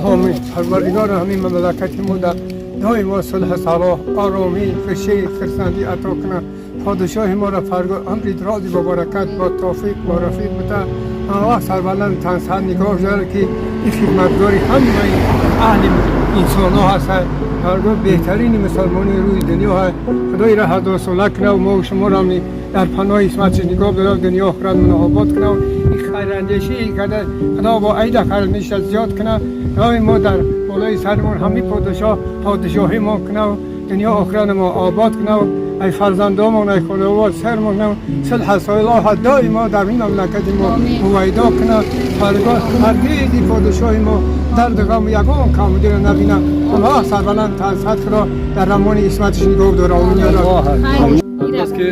Ҳомин. Парвардигор ҳамин мамлакати мо дар доимо сулҳ, салоҳ, оромӣ, хушӣ, хурсандӣ ато кунад. Подишоҳи моро фарго амри рози бо баракат, бо тавфиқ, бо рафиқ бита. Ҳамавақт сарбаланд, тансиҳат нигоҳ дорад, ки ин хидматгори ҳамаи аҳли инсонҳо ҳастад. Фарго беҳтарини мусалмони рӯи дунё ҳаст. Худои ра ҳазорсола кунад, мо шуморо дар паноҳи исматаш нигоҳ дорад, дунё охират муно обод кунад. Ин хайрандешӣ карда, Худо бо айда хайрандеша зиёд кунад. Худои мо дар болои саримон ҳамин подишоҳ подишоҳӣ мо кунад, дунё охират мо обод кунад. Ай фарзандомон, ай хонавод сармон сулҳ, салоҳ доимо дар ин мамлакати мо ҳувайдо кунад. Фарго ҳаргизи подишоҳи мо дарду ғам, ягон камбудиро набинад. Аллоҳ сарбаланд, тансиҳат, Худо дар рамони исматаш нигоҳ дорад. Омин. Аз баски